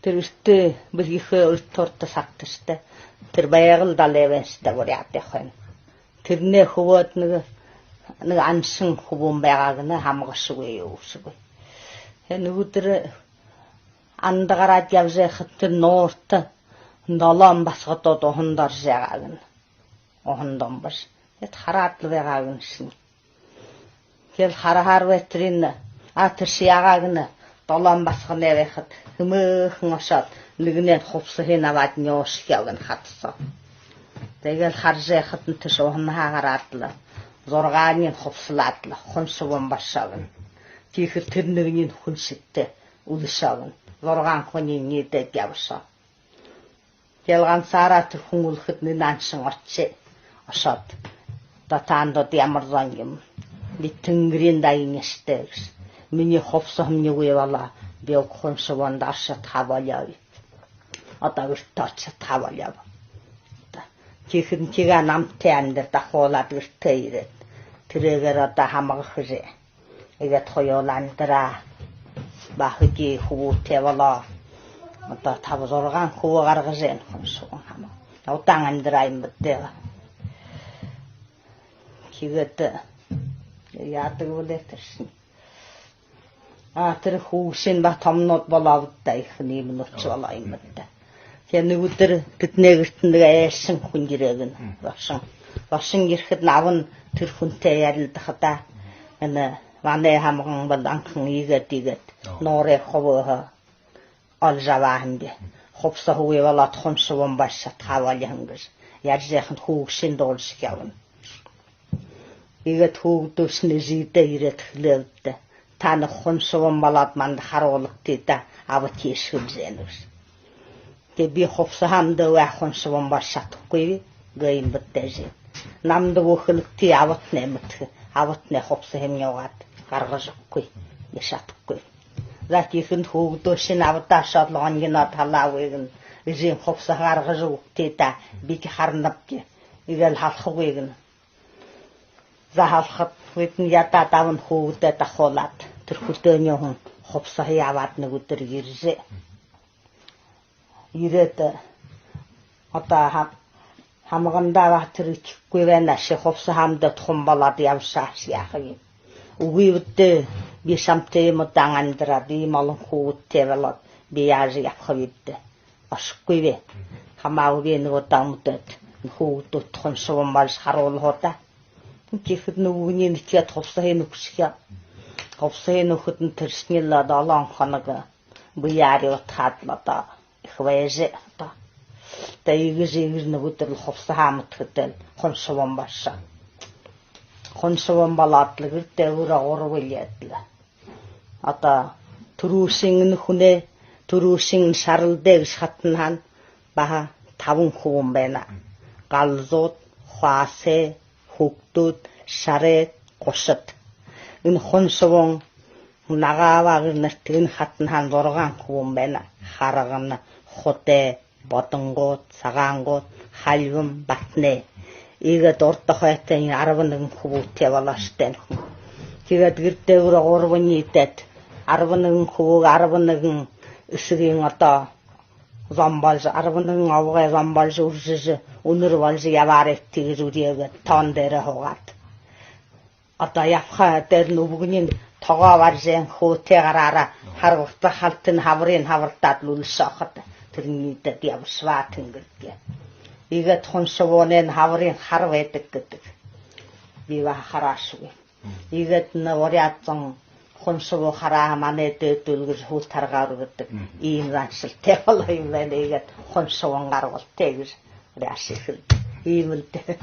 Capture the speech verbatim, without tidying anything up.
Тэрэ эртэ бэлигхэ эртэ орто сагта шта. Тэрэ Байгал далай байна шта, буряад хойно. Тэрэнэй хүбөөд нэгэ, нэгэ аншан хүбүүн байгаа гэнэ, хамагшагүй, юушьегүй. Тээ нэгэ үдэр анда гараад ябажа байхада, тэрэ нуурта долоон басагад уһанда орожо байгаа гэнэ. Уһанда омбожо. Тээд хараад лэ байгаа гэнэ шни. Тиигээл хараһаар байтарынь, а, тэрэшни яагаа гэнэ, долоон басаганай байхада хэмээхэн ошоод, нэгэнэйнь хубсаһыень абаад нюушхёо гэнэ хада соо. Тиигээл хаража байхадань, тэрэшни уһанһаа гараад лэ, зургааниинь хубсалаад лэ, хун шубуун болошоо гэнэ. Тиихэдэ тэрэ нэгэниинь хүн шэгтэй үлэшөө гэнэ. Зургаан хүниинь ниидээд ябашоо. Тиигээл гансаараа тэрэ хүн үлэхэдэнь, энэ аншан ошоо. Ошоод: «Та, таанад одоо ямар зон юм?» «Би тэнгэриин даян шта», — гэжэ. «Минии хубсаһамни үгы болоо. Би уг хун шубуундаа оршо шадахаа болёоб. Одоо гэртээ оршо шадахаа болёоб». Тиихэдэнь тиигээ намтай амидараа дахуулаад гэртээ ерээд, тэрээгээр одоо хамагшаа. Иигээд хоюулаа амидараа. Баһа хэды хүбүүтэй болоо. Одоо таба-зургаан хүбүү гаргажа байна хун шубуун хамаг. Удаан амидараа юм бэдээ. Тиигээд яадаг бэлэй тэрэшни. А, тэрэ хүүгэдшни баһа томонууд болоо бэдээ, эхэнэршни болоо юм бэдээ. Тээ нэгэ үдэр тэдэнэй гэртэнь нэгэ айлшан хүн ерээ гэнэ. Зошон. Зошон ерэхэдэнь, абань тэрэ хүнтэй ярилдахадаа: «Энэ манай хамаган бол анхан иигээд, иигээд нуурай хубиһаа олжо абаа һэмби. Хубсаһа үгы болоод, хун шубуун болошо шадахаа болиһон», — гэжэ. Яажа байхадань хүүгэдшни дуулашхёо гэнэ. Иигээд хүүгэдшни эжыдээ ерээд хэлээ бэдээ: «Таанад хун шубуун болоод, манда харуулагты даа, аба тиишэ хэлэжэ байна», — гэжэ. «Тээ би хубсаһаамни үгы, хун шубуун болошо шадахагүйб», — гээ юм бэдээ эжынь. «Намда бү хэлэгты, абатнай мэдэхэ, абатнай хубсаһаамни угаад гаргажа үгэхэгүй, би шадахагүйб». За, тиихэдэнь хүүгэдшни абадаа ошоод лэ гонгиноо талаа үгы гэнэ: «Эжы, хубсаһа гаргажа үгэгты даа, бидэ харанабди», — иигээл һалхагүй гэнэ. За, һалхаад, бидэнь ядаад, абань хүүгэдээ дахуулаад, тэрэ хүдөө нюуһан хубсаһые абаад нэгэ үдэр ерэжэ. Ерээд: «Одоо ха-, хамагандаа баһа тэрэ этихэгүй байна, ши хубсаһаамни тухайн болоод ябашааш, яахаб?» «Үгы бэдээ, би шамтай иимэ удаан амидараад, иимэ олон хүүгэдтэй болоод, би яажа ябахаб бэдээ?» «Ошохогүйб. Хамаагүй, би нэгэ удаа үмдөөд, хүүгэдтэ хун шубуун болошоо харуулха даа». Тиихэдэнь үбгэниинь этигээд, хубсаһыень үгэшэхэ. Хубсаһыень үгэхэдэнь, тэрэшни лэ долоон хоног бэеэ арьбатахаад лэ, одоо ехэ байжа, одоо. Тээ иигэжэ, иигэжэ нэгэ үдэр лэ хубсаһаа үмдэхэдээ лэ, хун шубуун болошоо. Хун шубуун болоод лэ, гэр дээгүүрээ гурба эльгээд лэ. Одоо түрүүшын энэ хүнэй, түрүүшын энэ Шаралдай гэжэ хатанһаань баһа табан хүбүүн байна. Галзууд, Хуасай, Хүгдүүд, Шарайд, Гушад. Энэ хун шубуун Нагаабаа гэр нэрэтэй энэ хатанһаань зургаан хүбүүн байна. Харгана, Худай, Бодонгууд, Сагаангууд, Хальбан, Батанай. Иигээд урда хойто энэ арбан нэгэн хүбүүтэй болоо шта энэ хүн. Тиигээд гэр дээгүүрээ гурбаниинь эдеэд, арбан нэгэн хүбүүгээ арбан нэгэн эсэгын одоо зон болжо, арбан нэгэн обогой зон болжо, үржэжэ, үнэр болжо ябаарайгты гэжэ үреэгээд, тоон дээрээ һуугаад. Одоо ябаха дээрэнь үбгэниинь тогоо барижа, энэ хүбүүтэй гараараа харбагта халтын хабарынь хабардаад лэ үлэшөөд, тэрэнь ниидээд ябашаба тэнгэригээ. Иигээд хун шубуунайнь хабарынь хара байдаг гэдэг. Би баһа хараашагүй. Иигээд энэ буряад зон хун шубуу харааһаа манай дээдүүл гэжэ һү таргаар гэдэг. Иимэ заншалтай болоо юм байна. Иигээд хун шубуун гарбалтай гэжэ буряадшни хэлэдэг. Иимэл даа.